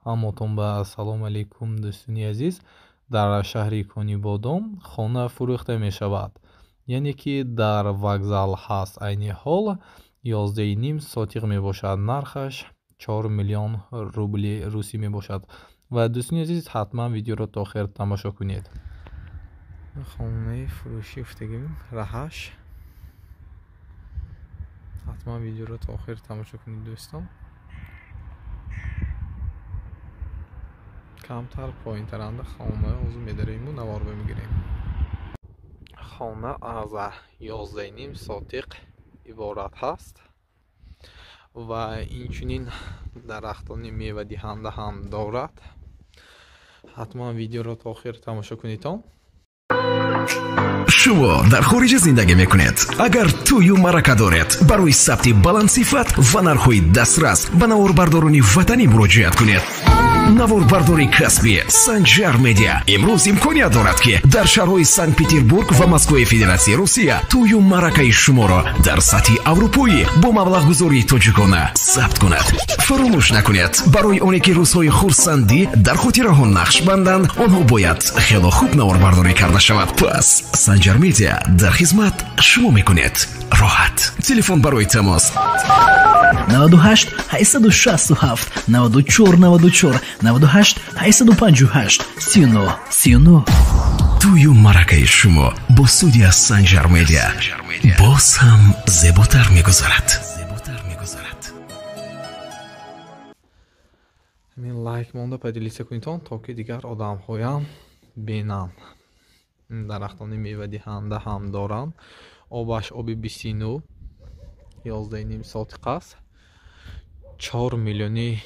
Ҳаматон ба ассалому алайкум, дӯстони азиз. Дар шаҳри Конибодом хона фурӯхта мешавад. Яъне ки дар вокзал ҳаст айни ҳол 11,5 сотиқ мебошад. Нархаш 4 миллион рубли русӣ мебошад. Ва дӯстони азиз, ҳатман видеоро то охир тамошо кунед. Хонаи фурӯшӣ гуфтагим раҳаш. Ҳатман видеоро то охир тамошо кунед, дӯстон. Камтар поинтаранда хона ҳозир медариму навор мегирем. Хона аз 11,5 сотиқ иборат ҳаст ва инчунин дарахтони мевадиҳанда ҳам дорад. Ҳатман видеоро то охир тамошо кунедон. Шумо дар хориҷа зиндагӣ мекунед. Агар тӯю маърака доред, барои сабти баландсифат ва нархҳои дастрас ба наворбардорони ватанӣ муроҷиат кунед. Наворбардори касбӣ Санҷар Медиа имрӯз имконият дорад, ки дар шаҳрҳои Санкт-Петербург ва Москваи Федератсияи Русия тӯю маъракаи шуморо дар сатҳи аврупоӣ бо маблағгузории тоҷикона сабт кунад. Фаромӯш накунед, барои оне ки рӯзҳои хурсандӣ дар хотираҳо нақш банданд, онҳо бояд хело хуб наворбардорӣ карда шавад. Пас Санҷар Медиа дар хизмат шумо мекунед. Роҳат. Телефон барои тамос 98 867 94 94 98 858 39 39. Тӯю маъракаи шумо бо студия Санҷар Медиа боз ҳам зеботар мегузарад. Ҳамин лайк монда поделиться кунедон, то ки дигар одамҳоям бинанд. Дарахтони мевадиҳанда ҳам доранд. Обаш оби 29, 11,5 сотиқ аст. 4 миллиони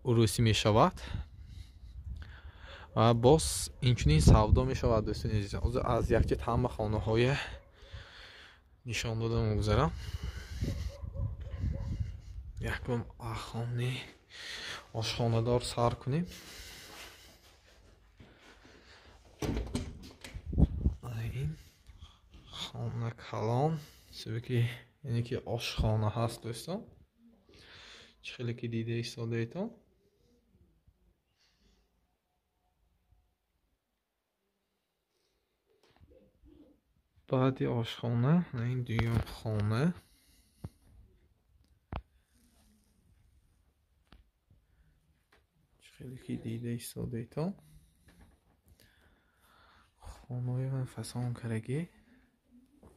урусӣ мешавад. Ва боз инчунин савдо мешавад, дӯстони азиз. Ҳозир аз якчанд ҳама хонаҳое нишон дода мегузарам. Якум хонаи ошхонадор сар кунем. Ин хона калон, себеки яъне ки ошхона ҳаст, дӯстон. Чӣ хеле ки дида истодаетон. Баъди ошхона ин дуюм хона. Чӣ хеле ки дида истодаетон. Хонаи фасон карагӣ.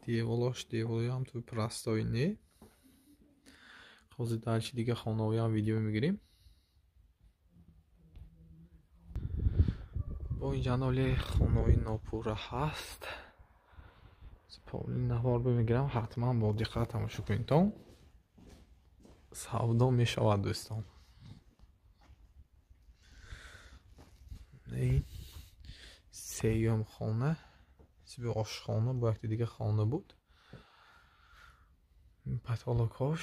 Деволош деволоям ту простой не. Ҳозир дарчи дига хонаҳоям видео мегирем. Бо инҷа ҳоле хонаҳои нопурра ҳаст. Навор мегирам, ҳатман бо диққат тамошо кунедон. Савдо мешавад, дӯстон. Ин сеюм хона, сиби ошхона, бо якти дига хона буд. Патологҳош.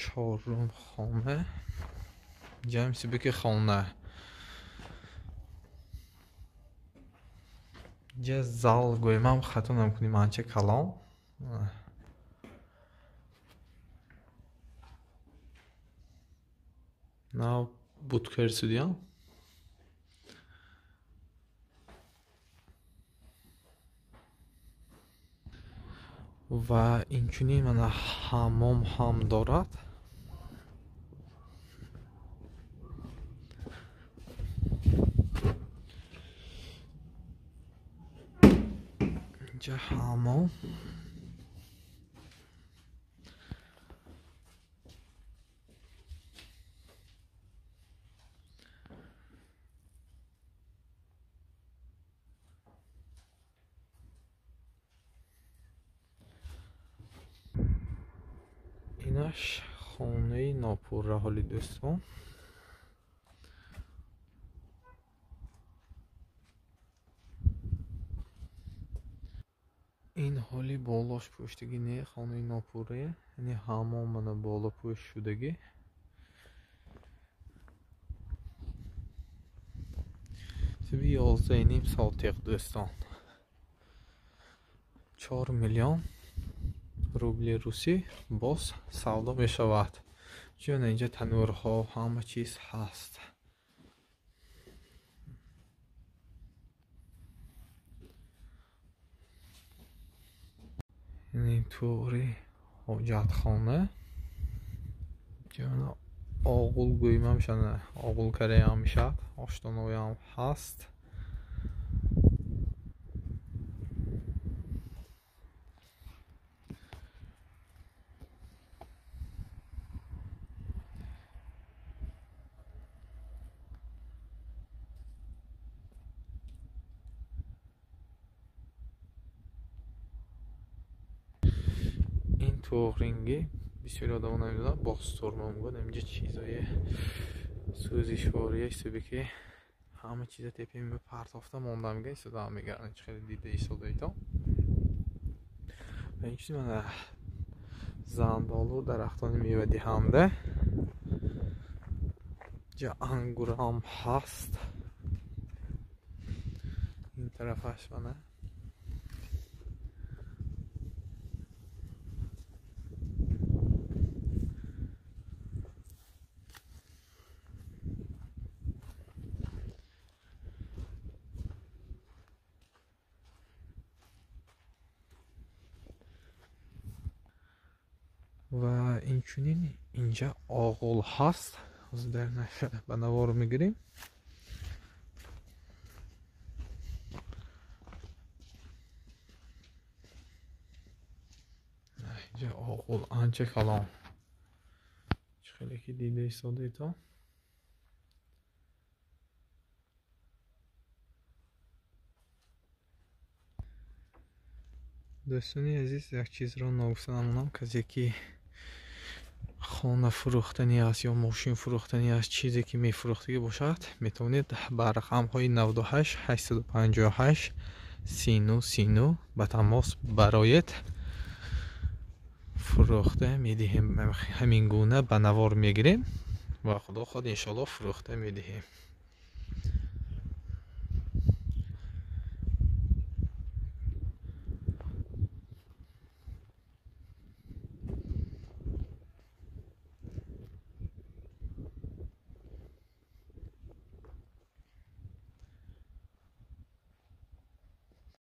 Чорум хона. Ҷамъ сибики хона. Ҷа зал гӯемам, хато намкунем, анча калон. Нав буткер судиям. Ва инчунин мана ҳаммом ҳам дорад. Инҷа ҳаммом. Инаш хонаи нопурра ҳоли, дӯстон. Ин ҳоли болош пӯштагӣ не, хонаи нопуррае, яъне ҳаммом мана боло пӯш шудагӣ. 111.5 сотиқ дӯстон. 4 миллион рубли русӣ боз савдо мешавад. Чун инҷа танӯрҳо ҳама чиз ҳаст. Ин тури ҳоҷатхона. Ҷона оғул гӯймам шана, оғул караям мешавад, оштоноям ҳаст. Ин туғринги бисёри одамон намедонанд, бостурма мегӯянд. Инҷа чизои сӯзишвория ҳисоби ки ҳама чиза тепаи партофта монда мега истода мегарданд. Чӣ хеле дида истодаитон. Ва ин чизи мана зандолу, дарахтони мевадиҳанда. Инҷа ангурам ҳаст. Ин тарафаш мана ва инчунин инҷа оғул ҳаст. Ҳозир дар ба навор мегирем. Инҷа оғул анча калон. Чӣ хеле ки дида истодаитон. Дӯстони азиз, як чизро ногуфта намонам, касе ки хона фурӯхтанӣ аст ё мошин фурӯхтанӣ аст, чизе ки мефурӯхтагӣ бошад, метавонед ба рақамҳои 98 858 39 39 ба тамос бароед. Фурӯхта медиҳем, ҳамин гуна ба навор мегирем ва худо хоҳад иншоаллоҳ фурӯхта медиҳем.